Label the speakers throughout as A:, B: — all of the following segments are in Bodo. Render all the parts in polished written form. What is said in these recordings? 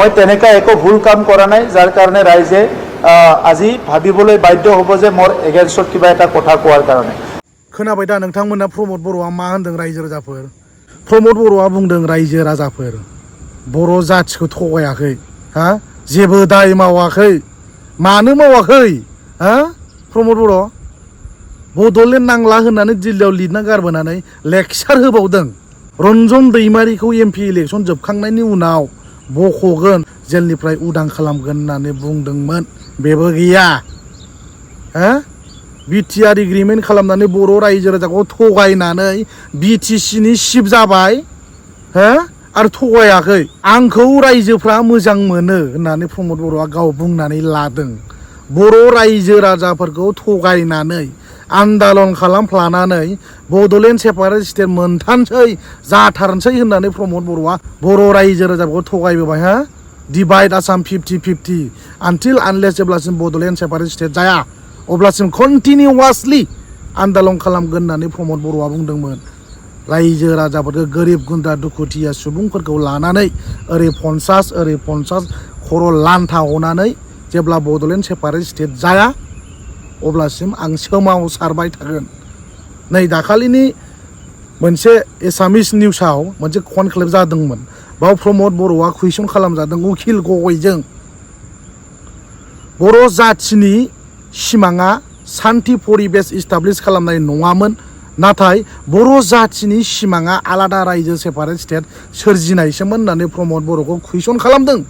A: মই তেনেকা একো ভুল কাম কৰা নাই যাৰ কাৰণে ৰাইজে আজি ভাবিবলৈ বাধ্য হ'ব যে মোৰ এগেইনষ্টত কিবা এটা কথা কোৱাৰ কাৰণে।
B: खोनाबाय दा नोंथांमोना प्रमद बर'आ मा होनदों रायजो राजाफोर? प्रमद बर'आ बुंदों रायजो राजाफोर बर' जाथिखौ थगायाखै हा जेबो दाय मावाखै। मानो मावाखै हा प्रमद बर' बड'लेण्ड नांला होननानै दिल्लीयाव लिरना गारबोनानै लेक्सार होबावदों। रन्जन दैमारिखौ एमपि इलेक्सन जोबखांनायनि उनाव बख'गोन जेलनिफ्राय उदां खालामगोन होननानै बुंदोंमोन बेबो गैया। हा बिटिआर एग्रिमेन्ट खालामनानै बर' रायजो राजाखौ थगायनानै बिटिसिनि सिफ जाबाय हो आरो थगायाखै। आंखौ रायजोफ्रा मोजां मोनो होननानै प्रमद बर'आ गाव बुंनानै लादों। बर' रायजो राजाफोरखौ थगायनानै आन्दालन खालामफ्लानानै बड'लेण्ड सेपारेट स्टेट मोनथानसै जाथारनोसै होननानै प्रमद बर'आ बर' रायजो राजाफोरखौ थगायबोबाय। हा डिभाइड आसाम 50-50 आनटिल आनलेस जेब्लासिम बड'लेण्ड सेपारेट स्टेट जाया अब्लासिम कन्टिनिउवासलि आन्दालन खालामगोन होननानै प्रमद बर'आ बुंदोंमोन। रायजो राजाफोरखौ गोरिब गुन्द्रा दुखुथिया सुबुंफोरखौ लानानै ओरै 50 खर' लान्था हनानै जेब्ला बड'लेण्ड सेपारेट स्टेट जाया अब्लासिम आं सोमावसारबाय थागोन। नै दाखालिनि मोनसे एसामिस निउसाव मोनसे कनक्लेभ जादोंमोन। बाव प्रमद बर'आ कुइसन खालामजादों उकिल गगैजों। बर' जाथिनि सिमाङा सान्थि परिबेस इस्टाब्लिस खालामनाय नङामोन, नाथाय बर' जाथिनि सिमाङा आलादा रायजो सेपारेट स्टेट सोरजिनायसोमोन होननानै प्रमद बर'खौ कुइसन खालामदों।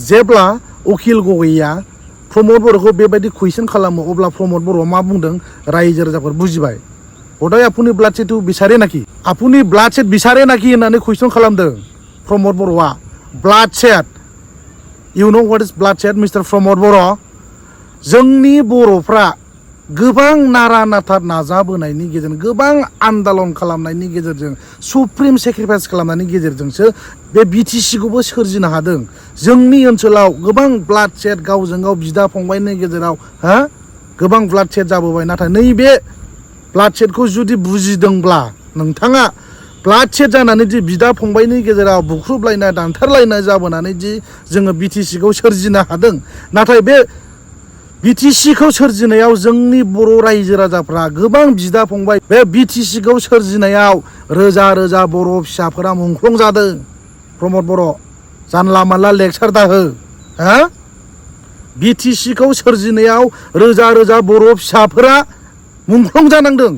B: जेब्ला उकिल गगैया प्रमद बर'खौ बेबायदि कुइसन खालामो अब्ला प्रमद बर'आ मा बुंदों? रायजो राजाफोर बुजिबाय हदाय आपुनि ब्लाड सेट बिचारे नाखि आपुनि ब्लाड सेट बिचारे नाखि होननानै कुइसन खालामदों प्रमद बर'आ। Blood set you know what is blood set mister Pramod Boro'? जोंनि बर'फ्रा गोबां नारा नाथा नाजाबोनायनि गेजेरजों गोबां आन्दालन खालामनायनि गेजेरजों सुप्रिम सेक्रिफाइस खालामनायनि गेजेरजोंसो बे बिटिसिखौबो सोरजिनो हादों। जोंनि ओनसोलाव गोबां ब्लाड सेट गावजों गाव बिदा फंबायनि गेजेराव हा गोबां ब्लाड सेट जाबोबाय। नाथाय नैबे ब्लाड सेटखौ जुदि बुजिदोंब्ला नोंथाङा ब्लाड सेट जानानै दि बिदा फंबायनि गेजेराव बुख्रुबलायनाय दानथारलायनाय जाबोनानै दि जोङो बिटिसिखौ सोरजिनो हादों, नाथाय बे बिटिसिखौ सोरजिनायाव जोंनि बर' रायजो राजाफ्रा गोबां बिदा फंबाय बे बिटिसिखौ सोरजिनायाव रोजा रोजा बर' फिसाफोरा मुंख्लं जादों। प्रमद बर' जानला मानला लेक्सार दाहो हा बिटिसिखौ सोरजिनायाव रोजा रोजा बर' फिसाफोरा मुंख्लं जानांदों।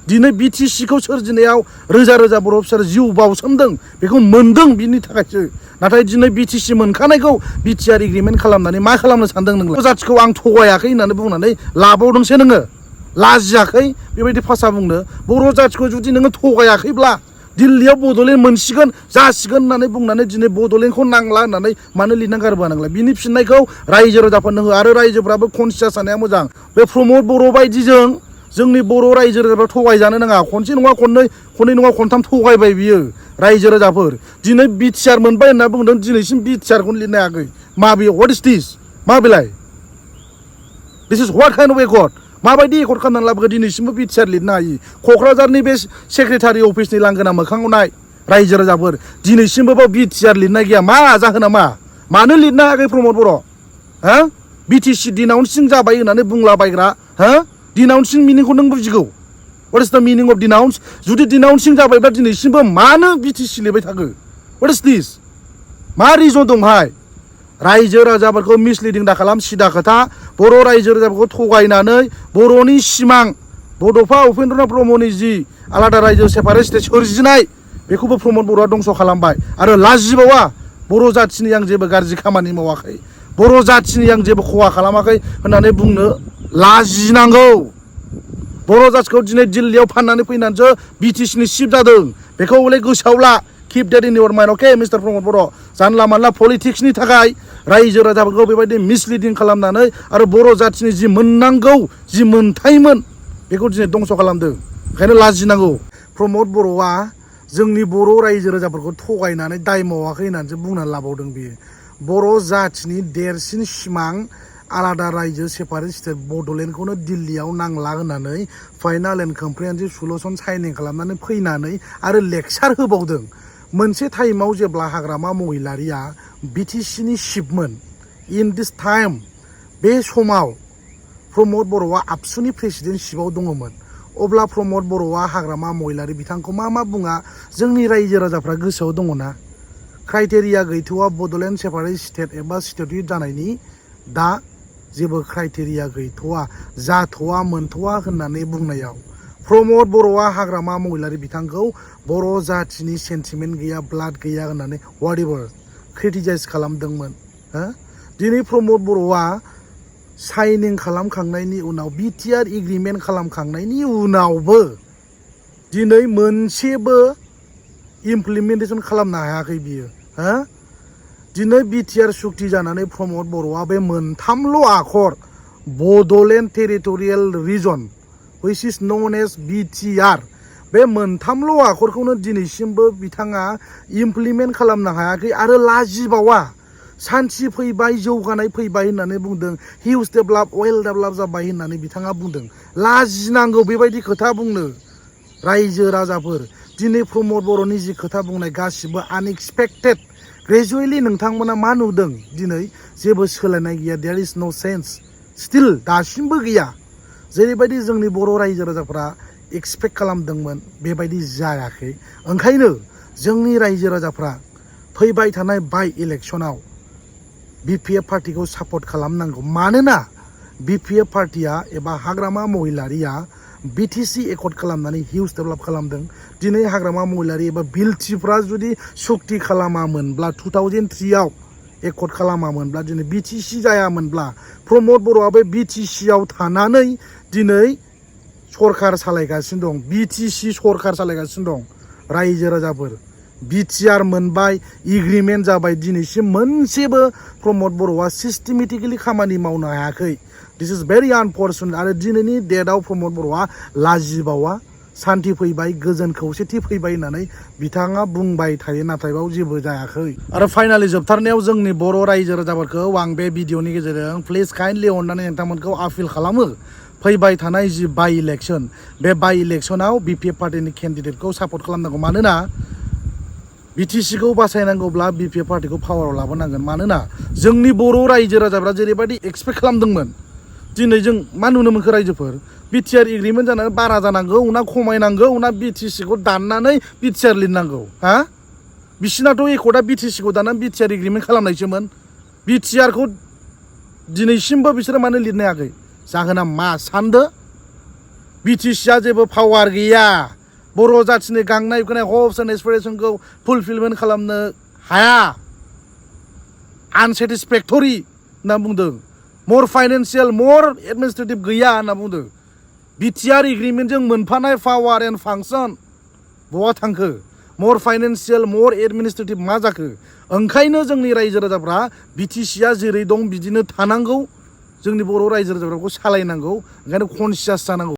B: दिनै बिटिसिखौ सोरजिनायाव रोजा रोजा बर' फिसा जिउ बावसोमदों, बेखौ मोनदों बिनि थाखायसो। नाथाय दिनै बिटिसि मोनखानायखौ बिटिआर एग्रिमेन्ट खालामनानै मा खालामनो सानदों नोंलाय? जाथिखौ आं थगायाखै होननानै बुंनानै लाबावदोंसो नोङो। लाजियाखै बेबायदि भाषा बुंनो? बर' जाथिखौ जुदि नोङो थगायाखैब्ला दिल्लीयाव बड'लेण्ड मोनसिगोन जासिगोन होननानै बुंनानै दिनै बड'लेण्डखौ नांला होननानै मानो लिरना गारबोआ नोंलाय? बिनि फिननायखौ रायजो राजाफोरनो हो आरो रायजोफ्राबो कनसियास जानाया मोजां। बे प्रमद बर' बायदिजों जोंनि बर' रायजो राजाफ्रा थगायजानो नाङा। खनसे नङा खननै नङा खनथाम थगायबाय बियो रायजो राजाफोर। दिनै बिटिआर मोनबाय होनना बुंदों, दिनैसिम बिटिआरखौनो लिरनो हायाखै। माबे व्हाट इज दिस? माबेलाय? This is what kind of accord? माबायदि एकर्ड खालामनानै लाबोखो दिनैसिमबो बिटिआर लिरनो हायि? क'क्राझारनि बे सेक्रेटारि अफिसनि लांगोना मोखाङाव नाय रायजो राजाफोर, दिनैसिमबो बाव बिटिआर लिरनाय गैया। मा जाहोना मा? मानो लिरनो हायाखै प्रमद बर'? हा बिटिसि डिनाउन्सिं जाबाय होननानै बुंलाबायग्रा हा डिनाउन्सिं मिनिंखौ नों बुजिगौ? व्हाट इज द मिनिं अफ डिनाउन्स? जुदि डिनाउन्सिं जाबायब्ला दिनैसिमबो मानो बिटिसि लिरबाय थाखो? व्हाट इज दिस? मा रिजन दंहाय? रायजो राजाफोरखौ मिसलिडिं दा खालाम। सिदा खोथा, बर' रायजो राजाफोरखौ थगायनानै बर'नि सिमां बड'फा उपेन्द्रनाथ ब्रह्मनि जि आलादा रायजो सेपारेट स्टेट सोरजिनाय बेखौबो प्रमद बर'आ दंस' खालामबाय। आरो लाजिबावा बर' जाथिनि आं जेबो गाज्रि खामानि मावाखै, बर' जाथिनि आं जेबो खहा खालामाखै होननानै बुंनो लाजिनांगौ। बर' जाथिखौ दिनै दिल्लीयाव फाननानै फैनानैसो बिटिसिनि सिफ जादों, बेखौ हले गोसोआव ला। किप डेट इन इउर माइन्ड, अके मिस्टार प्रमद बर'? जानला मानला पलिटिक्सनि थाखाय रायजो राजाफोरखौ बेबायदि मिसलिडिं खालामनानै आरो बर' जाथिनि जि मोननांगौ जि मोनथायमोन बेखौ दिनै दंस' खालामदों। ओंखायनो लाजिनांगौ। प्रमद बर'आ जोंनि बर' रायजो राजाफोरखौ थगायनानै दाय मावाखै होननानैसो बुंनानै लाबावदों बियो। बर' जाथिनि देरसिन सिमां आलादा रायजो सेपारेट स्टेट बड'लेण्डखौनो दिल्लीयाव नांला होननानै फाइनाल एन्ड कमप्रिहेन्सिभ सलुसन साइनिं खालामनानै फैनानै आरो लेक्सार होबावदों। मोनसे टाइमाव जेब्ला हाग्रामा महिलारिया बिटिसिनि चिफमोन इन दिस टाइम बे समाव प्रमद बर'आ आबसुनि प्रेसिडेन्टशिपआव दङमोन अब्ला प्रमद बर'आ हाग्रामा महिलारि बिथांखौ मा बुङा जोंनि रायजो राजाफ्रा गोसोआव दङना क्राइटेरिया गैथ'वा बड'लेण्ड सेपारेट स्टेट एबा स्टेटुट जानायनि दा जेबो क्राइटेरिया गैथ'वा जाथ'वा मोनथ'वा होननानै बुंनायाव प्रमद बर'आ हाग्रामा महिलारि बिथांखौ बर' जाथिनि सेन्टिमेन्ट गैया ब्लाड गैया होननानै वाटएभार क्रिटिसाइज खालामदोंमोन दिनै प्रमद बर'आ साइनिं खालामखांनायनि उनाव बिटिआर एग्रिमेन्ट खालामखांनायनि उनावबो दिनै मोनसेबो इमप्लिमेन्टेसन खालामनो हायाखै बियो दिनै बिटिआर सुक्ति जानानै प्रमद बर'आ बे मोनथामल' आखर Bodoland territorial region which is known as BTR बे मोनथामल' आखरखौनो दिनैसिमबो बिथाङा इमप्लिमेन्ट खालामनो हायाखै आरो लाजिबावा सान्थि फैबाय जौगानाय फैबाय होननानै बुंदों हिउज डेभेलप वेल डेभेलप जाबाय होननानै बिथाङा बुंदों लाजिनांगौ बेबायदि खोथा बुंनो रायजो राजाफोर दिनै प्रमद बर'नि जि खोथा बुंनाय गासिबो आनएक्सपेक्टेड ग्रेजुवेलि नोंथांमोना मा नुदों दिनै जेबो सोलायनाय गैया देयर इज नो सेन्स स्टिल दासिमबो गैया जेरैबायदि जोंनि बर' रायजो राजाफ्रा एक्सपेक्ट खालामदोंमोन बेबायदि जायाखै ओंखायनो जोंनि रायजो राजाफ्रा फैबाय थानाय बाय इलेक्सनाव बिपिएफ पार्टिखौ सापर्ट खालामनांगौ मानोना बिपिएफ पार्टिया एबा हाग्रामा महिलारिया बिटिसि एकर्ड खालामनानै हिउज डेभेलप खालामदों दिनै हाग्रामा महिलारि एबा बिलटिफ्रा जुदि सुक्ति खालामामोनब्ला 2003 आव एकर्ड खालामामोनब्ला दिनै बिटिसि जायामोनब्ला प्रमद बर'आ बे बिटिसिआव थानानै दिनै सरकार सालायगासिनो दं बिटिसि सरकार सालायगासिनो दं रायजो राजाफोर बिटिआर मोनबाय एग्रिमेन्ट जाबाय दिनैसिम मोनसेबो प्रमद बर'आ सिस्टेमेटिकेलि खामानि मावनो हायाखै दिस इज भेरि आनफर्चुनेट आरो दिनैनि डेटआव प्रमद बर'आ लाजिबावा सान्थि फैबाय गोजोन खौसेथि फैबाय होननानै बिथाङा बुंबाय थायो नाथाय बाव जेबो जायाखै आरो फाइनालि जोबथारनायाव जोंनि बर' रायजो राजाफोरखौ आं बे भिडिअनि गेजेरजों प्लिज काइन्डलि अननानै नोंथांमोनखौ आपिल खालामो फैबाय थानाय जि बाय इलेक्सन बे बाय इलेक्सनाव बिपिएफ पार्टिनि केन्डिडेटखौ सापर्ट खालामनांगौ मानोना बिटिसिखौ बासायनांगौब्ला बिपिएफ पार्टिखौ पावाराव लाबोनांगोन मानोना जोंनि बर' रायजो राजाफ्रा जेरैबायदि एक्सपेक्ट खालामदोंमोन दिनै जों मा नुनो मोनखो रायजोफोर बिटिआर एग्रिमेन्ट जानानै बारा जानांगौ ना खमायनांगौ ना बिटिसिखौ दाननानै बिटिआर लिरनांगौ बिसिनाथ' एकर्डआ बिटिसिखौ दाननानै बिटिआर एग्रिमेन्ट खालामनायसोमोन बिटिआरखौ दिनैसिमबो बिसोरो मानो लिरनो हायाखै जाहोना मा सानदो बिटिसिआ जेबो पावार गैया बर' जाथिनि गांनाय उखैनाय हप्स एन्ड एसपिरेसनखौ फुलफिलमेन्ट खालामनो हाया आनसेटिसफेक्टरि होनना बुंदों मर फाइनेन्सियेल मर एडमिनिस्ट्रेटिभ गैया होनना बुंदों बिटिआर एग्रिमेन्टजों मोनफानाय पावार एन्ड फांसन बहा थांखो मर फाइनेन्सियेल मर एडमिनिस्ट्रेटिभ मा जाखो ओंखायनो जोंनि रायजो राजाफ्रा बिटिसिआ जेरै दं बिदिनो थानांगौ जोंनि बर' रायजो राजाफोरखौ सालायनांगौ ओंखायनो कनसियास जानांगौ